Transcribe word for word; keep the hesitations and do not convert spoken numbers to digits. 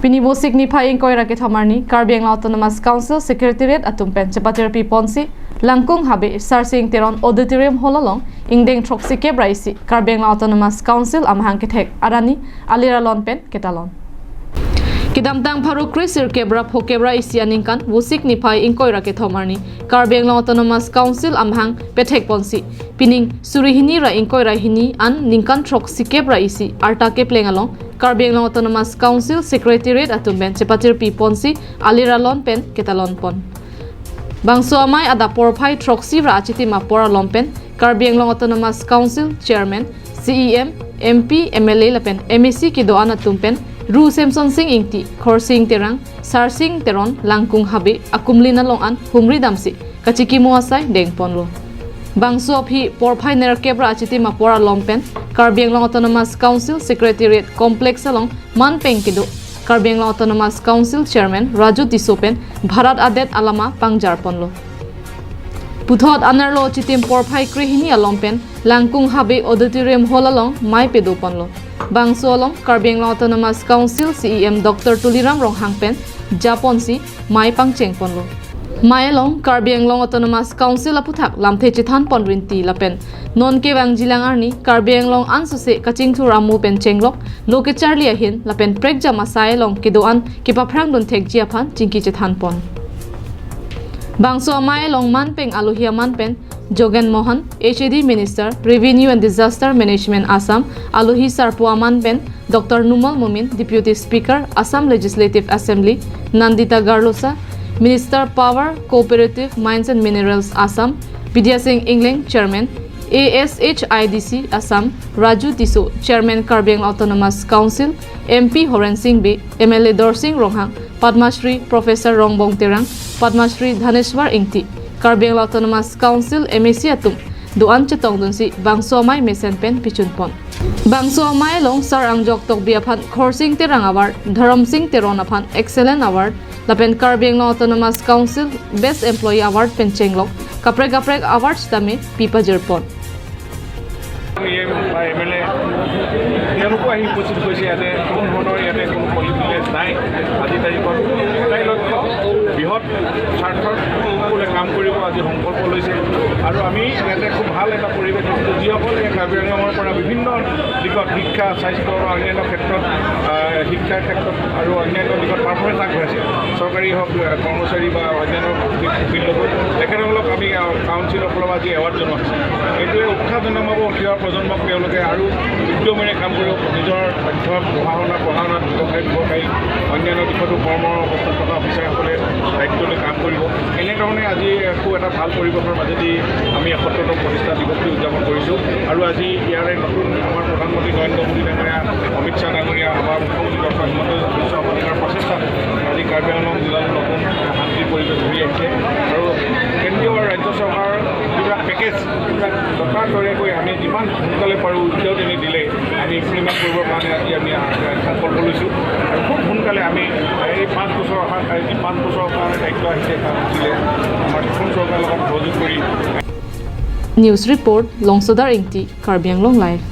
Pini Vosik niphai ingkoi ra kethom arni Karbi Anglong Autonomous Council Secretariat atum pen chepatirpi ponsi Langkung Habe Sarsing Teron Auditorium Hall along ingdeng throksi kep ra isi Karbi Anglong Autonomous Council amahang kethek arni alir alon pen ketalon. Kedamtang pharo kre sirkep ra phokep ra isi aningkan Vosik niphai ingkoi ra kethom arni Karbi Anglong Autonomous Council amahang pethek ponsi pining suri hini ra ingkoi ra hini an ningkan throksi kep ra isi arta kepleng along Karbi Anglong Autonomous Council Secretariat atum pen chepatirpi ponsi alir alon pen ketalon pon. Bangso amei adap porphai throksi ra achitim apor along pen Karbi Anglong Autonomous Council Chairman, C E M, M P, M L A lapen M A C kedo-an atum pen Ru Semson Sing Ingti, Khorsing Terang, Sarsing Teron, Langkung Habe akumlin along an humri damsi kachikimo asai deng ponlo. Bangso aphi porphai nerkep ra achitim apor along pen Karbi Anglong Autonomous Council Secretariat Complex along manpeng kedo Karbi Anglong Autonomous Council Chairman Raju Tisso pen Bharat adet alama pangjar ponlo. Puthot anerlo achitim porphai kre hini along pen Langkung Habe Auditorium Hall along mei pedo ponlo. Bangso along Karbi Anglong Autonomous Council C E M Doctor Tuliram Ronghang pen japonsi mei pangcheng ponlo. Mei along Karbi Anglong Autonomous Council aputhak lamthe chethan pon rinti lapen non kevangjilang arni Karbi Anglong ansose kachingthur amo pen chenglok lo kecharli ahin lapen prekjam asai along kedo-an kepaphrang dunthekji aphan chingki chethan pon. Bangso amei along manpeng alohi aman pen Jogen Mohan, H A D Minister, Revenue and Disaster Management Assam, alohi sarpo aman pen Doctor Numal Momin, Deputy Speaker, Assam Legislative Assembly, Nandita Garlosa, Minister Power, Cooperative, Mines and Minerals Assam, Bidya Sing Engleng, Chairman, A S H I D C Assam, Raju Tisso, Chairman Karbi Anglong Autonomous Council, M P Horen Sing Bey, M L A Dorsing Ronghang, Padma Shri Professor Rongbong Terang, Padma Shri Dhaneshwar Ingti, Karbi Anglong Autonomous Council M A C atum do-an chetongdunsi bangso amei mesen pen pichun pon. Bangso amei along Sar Angjok Tokbi aphan Khorsing Terang Award, Dharam Sing Teron aphan Excellent Award, lapen Karbi Anglong Autonomous Council Best Employee Award pen chenglok kaprek kaprek awards tame pipajir pon. M P বা M L A তেওঁলোকো আহি উপস্থিত হৈছে ইয়াতে। কোনো ধৰণৰ ইয়াতে কোনো পলিটিকেল নাই। আজিৰ তাৰিখত এটাই লক্ষ্য, বৃহৎ স্বাৰ্থত সকলোৱে কাম কৰিব আজি সংকল্প লৈছে। আৰু আমি ইয়াতে খুব ভাল এটা পৰিৱেশ দেখিছোঁ। যিসকলে কাৰ্বি আংলঙৰ পৰা বিভিন্ন দিশত শিক্ষা, স্বাস্থ্য আৰু অন্যান্য ক্ষেত্ৰত, আহ, শিক্ষাৰ ক্ষেত্ৰত আৰু অন্যান্য দিশত পাৰফৰ্মেঞ্চ আগবঢ়াইছে, চৰকাৰী হওক, আহ, কৰ্মচাৰী বা অন্যান্য ফিল্ডতো, তেখেতসকলক আমি, আহ, কাউন্সিলসকলক আজি এৱাৰ্ড জনোৱা হৈছে। এইটোৱে উৎসাহ জনাব উঠি অহা প্ৰজন্মক, তেওঁলোকে আৰু উদ্যমেৰে কাম কৰিব, নিজৰ অধ্যয়ন, পঢ়া শুনা, পঢ়া শুনাত ব্যৱসায়, ব্যৱসায়, অন্যান্য দিশতো কৰ্মসংস্থাপন থকা অফিচাৰসকলে দায়িত্ব লৈ কাম কৰিব। এনেধৰণে আজি একো এটা ভাল পৰিৱেশৰ মাজেদি আমি এসত্তৰতম প্ৰতিষ্ঠা দিৱসটি উদযাপন কৰিছোঁ। আৰু আজি ইয়াৰে নতুন আমাৰ প্ৰধানমন্ত্ৰী নৰেন্দ্ৰ মোদী ডাঙৰীয়া, অমিত শ্বাহ ডাঙৰীয়া, আমাৰ মুখ্যমন্ত্ৰী ডক্টৰ হিমন্ত বিশ্ব শৰ্মা ডাঙৰীয়াৰ প্ৰচেষ্টাত আজি কাৰ্বি আংলং জিলালৈ নতুন শান্তিৰ পৰিৱেশ ঘূৰি আহিছে। আৰু কেন্দ্ৰীয় আৰু ৰাজ্য চৰকাৰৰ যিবিলাক পেকেজ, সেইবিলাক যথাযথকৈ আমি যিমান সোনকালে পাৰোঁ উদ্যোগ এনে দিলে আমি ইমপ্লিমেণ্ট কৰিবৰ কাৰণে আজি আমি, আহ, সংকল্প লৈছোঁ। আৰু খুব সোনকালে আমি এই পাঁচ বছৰৰ, এই পাঁচ বছৰৰ কাৰণে দায়িত্ব আহিছে, কাম দিলে আমাৰ অসম চৰকাৰৰ লগত সহযোগ কৰি। News report, Longsodar Ingti, Karbi Anglong Live.